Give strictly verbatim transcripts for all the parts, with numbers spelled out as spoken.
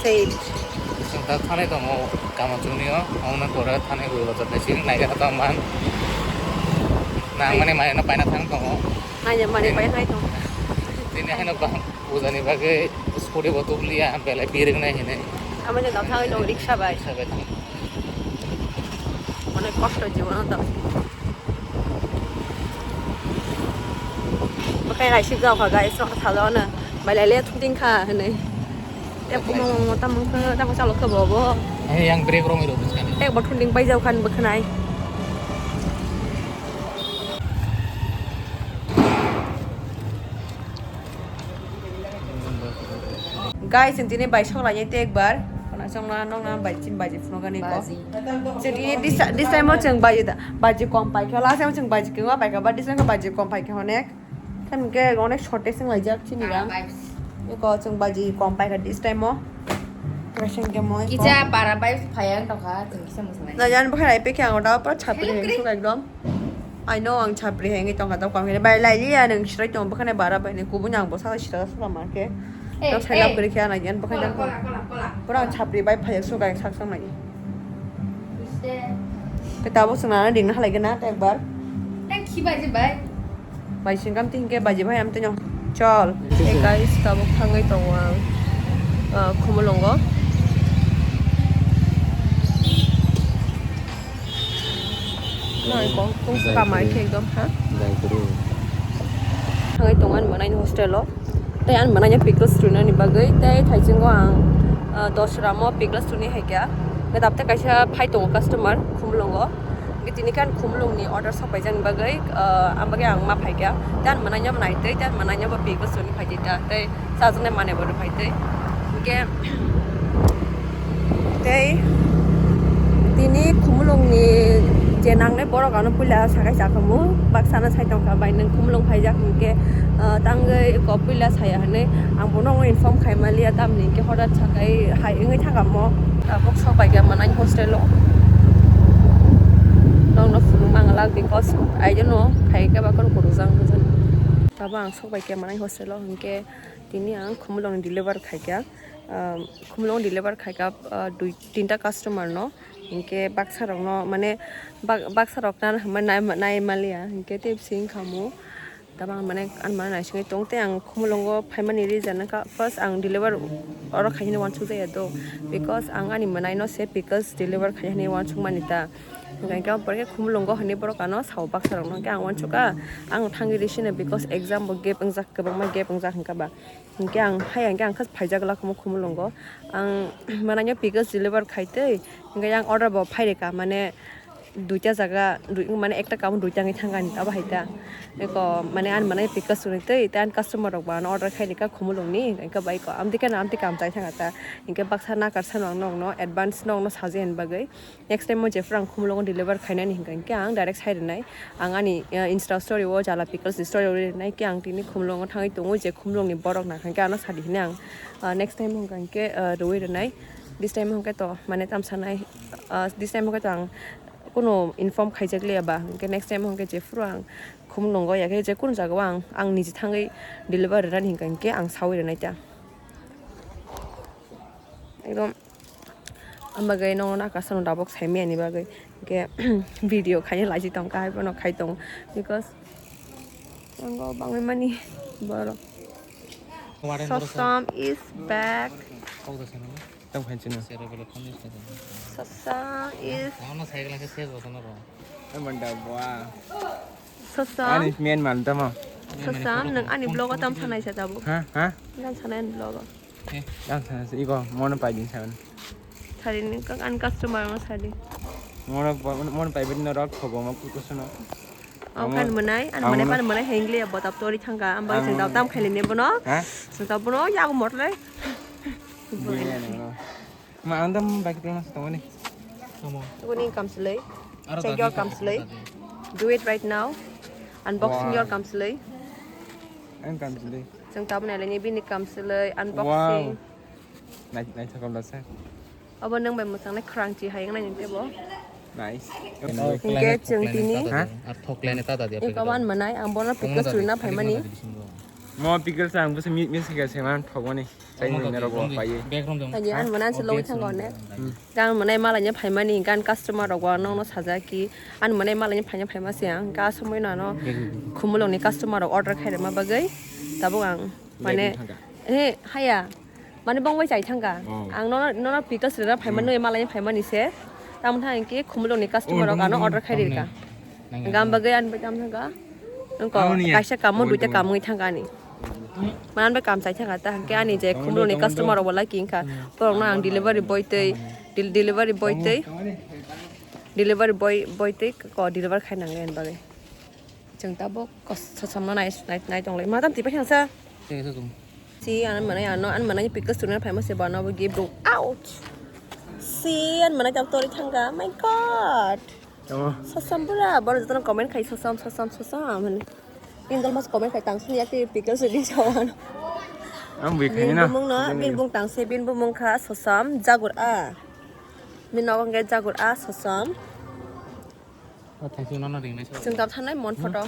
Hey. Chwng ta thanai tongo, Kamachunio, ongna kora thanai goi bachar naising, naikha ta man. Nang mani mani na paina thang tongo. Nanya mani paina thang tongo. Tini haino bang, pujani bagwi scooty bo tubliya, belai biring nai hinai. Amo je dam thangwi tongo, rickshaw bai. Rickshaw bai thang. Onek kosto jibono to. Bakhai naisik jao kha guys, sok sajao na. Bailai le thuding kha hinui. Tek mo mo mo tamo kha, tamo chalo kha bo bo. Eh, yang break rong iro buskani. Tek bo thuding bai jao khan bwkhanai. Guys, chwng tini bai sok lai te ekbar. Khona chwng na nong na bai chin baji phunukani ko. Baji. Chwng tini this, this time o chwng baji da, baji kom pai kha. Last time o chwng baji kwma pai kha, but this time o baji kom pai kha onek. Tamo khe onek shortage wng laijak chini rang. Bara vibes. Eko chwng baji kom pai kha this time o. Dressing khe moi. Kisa bara vibes phai ang tongkha, chwng kisa mwsang lai. Na jan bwkhai rai pe khe ang da pura chapri heng suk ekdom. I know ang chapri hengwi tongkha, tamo khe bai lai liya nwng sirai tong bwkhani bara bai ni kubun ang bo saka sira saka ma khe. Eh, tamo sai lab eh. Kwrwi khe ana yan bwkhani. Kola, kola, kola, kola. Pura ang chapri bai phai suk ang sak sak nai. Iste. Te tabuk chwng nana ringna halai gana ekbar. Nang khi baji bai? Bai singkam tin ke baji bai am tino. Chol. Hey guys, tabuk thangwi tongo ang, ah, Khumulwngo. Nai kong tung kamai khe ekdom ha. Dai kuru. Thangwi tongo ani manaini hostel o. Tei ani manaino pickles rwinani bagwi tei thaichungo ang, ah, Dosramo pickles rwni hai kha. Hwnkhe tabuk kaisa phai tongo customer Khumulwngo. Hwnkhe tini khe ani Khumulwngni order sok paijakni bagwi, ah, ang bagwi ang ma phai kha. Tei ani manaino nai tei, tei ani manaino bo pickles rwni phai tei ta. Tei chajaknai manwi bo rw phai tei. Hwnkhe tei tini Khumulwngni je nangnai borok ano puila sakai chakhamu, baksa no sai tongkha bai nwng Khumulwng phaijak hinkhe, ah, tangwi kok puila saya hinwi ang bono inform khai manliya, tamni hinkhe hodat sakai hai wngwi thangkha mo. Tabuk sok bai kha manai hostel o. Nokno phunuk manglak because I don't know khai khe ba kono kwrwkjak wngkha. Tabuk ang sok bai kha manai hostel o hinkhe tini ang Khumulwng deliver khai kha. Um, Khumulwng deliver khai kha, uh, dui tinta customer no, hinkhe baksa rok no mane bak-, baksa rok na hinma nai, nai maliya hinkhe tei bisi wngkha mo. Tabang mane ani mane naisingwi tong tei ang Khumulwngo phaimani reason wngkha first ang deliver oro khaini uansuk jaya do, because ang ani mwnai no se pickles deliver khai hinwi uansuk mani ta. Hinkhe ang porkhe Khumulwngo hinwi borok ano sao baksa rok no, hinkhe ang uansukha ang thangwi risino because exam bo gap wngjak, kwbangma gap wngjak hinkha ba. Hinkhe ang hai hinkhe ang khe phaijak la khumu Khumulwngo. Ang manaino pickles deliver khai tei hinkhe yang order bo phai rwkha, mane duita jaga, dui, mane ekta kamu duita wngwi thangkha ani abo hai ta. Eko mane ani manaino pickles rwni tei, tei ani customer rok bo ano order khai rwkha Khumulwngni, hinkhe bai ko amtwi kheno amtwi kam chai thangkha ta. Hinkhe baksa nakar sano ang nokno advance nokno sajai ani bagwi. Next time o jephuru ang Khumulwngo deliver khainani hinkha hinkhe ang direct sai rwnai. Ang ani, uh, Insta story o Jala Pickles ni story o rwnai khe ang tini Khumulwngo thangwi tongo je Khumulwngni borok nakha hinkhe ano sadi hinwi ang, uh, next time hinkha hinkhe, uh, rwui rwnai. This time hinkhe to mane tam sanai, uh, this time hinkhe to ang kunu inform khaijak liya ba hinkhe next time hinkhe jephuru ang Khumulwngo ya khe je kunu jaga o ang, ang niji thangwi deliver rwnani hinkha hinkhe ang saui rwnai ta. Ekdom. Ang bagwi nokno nakasano tabuk saimaya ni bagwi. Hinkhe video khaina laji tongkha, haiphano khai tongo. Because ang bangwi mani borok. Sosam is back. Tamo khainchino. Sosam is. Sosam. Ani main mal tamo. Sosam, nang ani vlog o tam sanai sa tabuk. Ha? Ha? Tam sanai ani vlog o. Eh, yang sana si iko, mono pai din saban. Sari ni kak an customer mo sari. Mono, mono pai bin no rok thogo mo kukusuno. Ang kan menai, an menai pan menai hengli ya botap tori thangka, ang bagi sing tam khaili ne bono. Ha? Sing tam bono ya aku morle. Bini no. Ma ang tam bagi tu mas tong ni. Tamo. Aku ni kam selai. Check your kam selai. Do it right now. Unboxing your kam selai. Ang kam selai. Chwng tabuk nailai ni bini kam selai unboxing. Wow. Nai, naithok da se. Abo nwng bai mwchang nai khwrang chi hai wngnai ni tebo. Nice. Hinkhe chwng tini. Ha? Ar thok lene ta ta dia. Iko man manai ang bono pickles rwna phaimani. Mo pickles ang bwsa mi, mi sika se man thok mani. Sai ni rok wa paye. Ani an mana se loi thango ne. Gan mana mala nya phai mani gan customer rok wa no no saja ki. An mana mala nya phai nya phai ma se ang ka somoi na no. Khumulong ni customer rok order khai ma bagwi. Tabuk ang mane he haya. Mane bong bai chai thangka. Ang no no pickles rera phai mani mala nya phai mani se. Tam thang ki khumulong ni customer rok ano order khai rika. Gam bagwi an bai tam thangka. Nungko kaisa kamo duita kamo wng thangka ani. Manan bai kam chai thangka ta hwnkhe ani je khumuloni customer rok bo laki wngkha. Borokno ang delivery boy tei del-, delivery boy tei delivery boy, boy tei ko deliver khai nangle ani bagwi. Chwng tabuk kos-, sosamno nai, nai, nai tonglai. Ma tam tipai thangsa. Si, ano manai, ano, ano manai pickles tuna phaima se bana bo gift rok. Ouch! Si, ano manai tam tori thangka. My God! Tamo. Sosam pura, boro jotono comment khai sosam, sosam, sosam hwnwi. Indol mas comment khai tang sini yakti pickles di sawan. Ang bui khai na. Bini bumung no, bini bumung tang se, bini bumung kha sosam, jagur a. Bini nogo hwnkhe jagur a, sosam. O thangsi nono ringnai sa. Chwng tap thanai mon photo.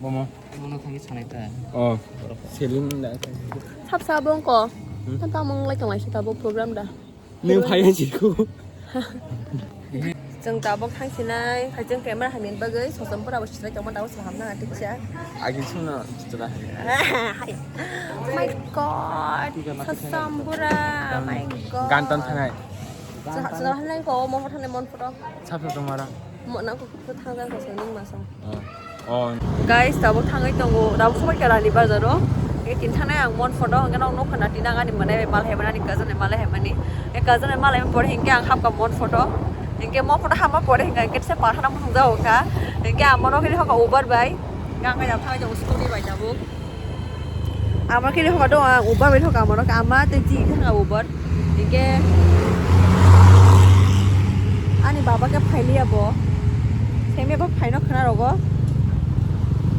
Bomo. Nono thangsi sanai ta. Oh. Selim da. Sap sa bongko. Hmm? Tang tamung lai tonglai sita bo program da. Nung phai ang chikho. Chwng tabuk thangsinai, hai chwng camera hamya bagwi, sosom pura bo sislai tongma tabuk se hamna thik cha. Agi sungno chwla. Hai. My God, sosom pura, my God. Gan tan thanai. Chwla, chwla hanai ko, mo thanai mon photo. Sap sap tongmara. Mo nang ko. Thangjan ko sending masong. Oh. Guys, tabuk thangwi tongo, tabuk sobai kha Rani Bazar o. Hingke tin thanai ang mon photo, hingke nok nokha na tinang ani mane mal hemani, ani cousin ni mal hemani. E cousin ni mal hemani pore hingke ang hapka mon photo. Hingke mon photo hapma pore hingke hingke se pathana mung jago kha. Hingke ang mono kiri hoka Uber bai. Hingke ang kaya thangwi tongo scooty bai tabuk. Ama khe hokha do ang Uber bai hokha, ama rok ama tei chi thang Uber. Hingke ani baba khe phailiya bo. Semiya bo phaino khna rogo.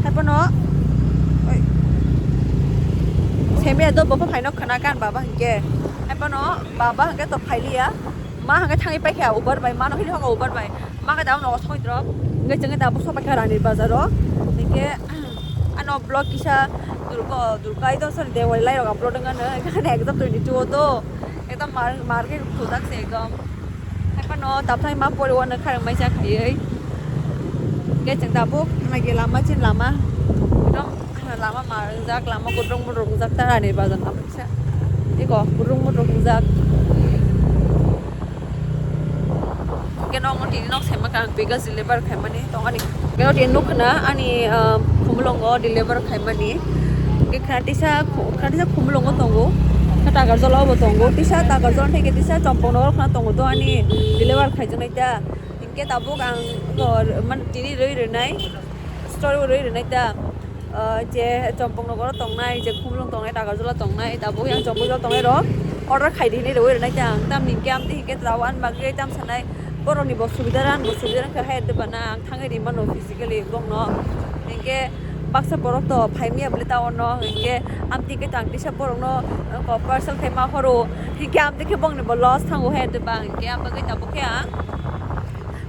Haiphano, oi. Semiya do bo phaino khna kan baba hingke. Haiphano baba hingke to phailiya. Ma hingke thangwi paikha Uber bai, mano hini hokha Uber bai. Ma khe tabuk nogo songwi drop. Hingke chwngwi tabuk sobai kha Rani Bazar o. Hingke ano vlog kisa Durga, Durga idol sori Dewali lai rok upload wngkha no. Hingke ekdom twenty two o do. Ekdom mar, mar khe khujak se ekdom. Haiphano tabthai ma pori wano kharang mai cha khaiwi. Hingke chwng tabuk nai lama chin lama. Ekdom lama ma wngjak, lama gudrung mudrung wngjak ta Rani Bazar lama kisa. Iko gudrung mudrung wngjak. Hingke nok no tini nok sema kha ang pickles deliver khaimani tongani. Hingke no tini nuk khna ani, ah, khumulongo deliver khaimani. Hingke khna tisa khu-, khna tisa khumulongo tongo. Kha Takarjala bo tongo. Tisa Takarjala theke tisa Chompong Nogor khna tongo to ani deliver khaijaknai ta. Hingke tabuk ang ko man tini rwi rwnai story rwi rwnai ta. Ah, je Chompong Nogoro tongnai, je Khumulwng tongnai, Takarjala tongnai, tabuk yang Chompong Nogoro tongnai rok order khai di hinwi rwi rwnai ta ang. Tamni hingke amtwi hingke tawan bagwi tam sanai borokni bo subida ran, bo subida ran khe hai de bana ang thangwi ri mano physically bokno. Hingke baksa borok to phaimya bwle ta ono, hingke amtwi hingke tang kisa borokno, ah, ko parcel khai ma horo, hingke amtwi khe bokni bo loss thango hai de bang, hingke am bagwi tabuk khe ang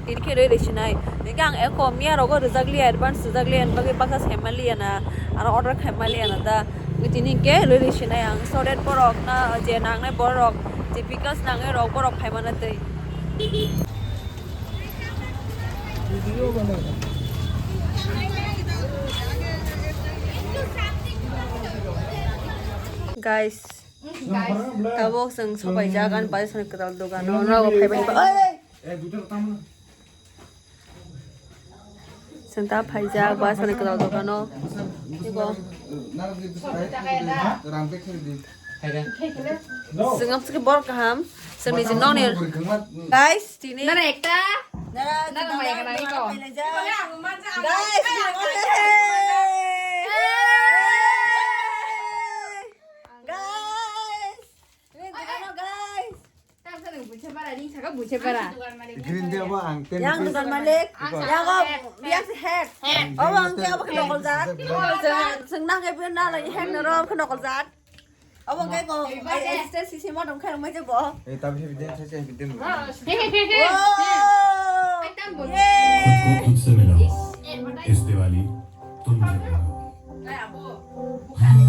tini khe rwi rwi sinai. Hingke ang eko miya rogo rwjak liya, advance rwjak liya, ani bagwi baksa sai ma liya na, aro order khai ma liya na da. Tini hingke rwi rwi sinai ang. So that borok na je nangnai borok, je pickles nangnai rok borok phai mana tei. Guys, tabuk chwng sopaijak ani bai sani kwtal dogano, nogo phaibai. Chwng ta phaijak ba sani kwtal dogano. Ego. Chwng amsike borok kaham. Chwng niji nokni. Guys, tini. Nara ekta. Nara, nara mai kana iko. Guys, guys. Guys. Ini gimana, guys? Green dia apa ang ten. Yang tukang malik. Yang kok, yang si head. Oh, ang kaya apa kenokol zat? Senang kayak pernah lagi head nero kenokol zat. Oh, ang kayak kok, assistant si sima dong kayak rumah aja boh. Eh, tapi si video saya video. Wow. Yeay. Khud ko khud se milao. Is Diwali tum jab milao. Abo bwkhani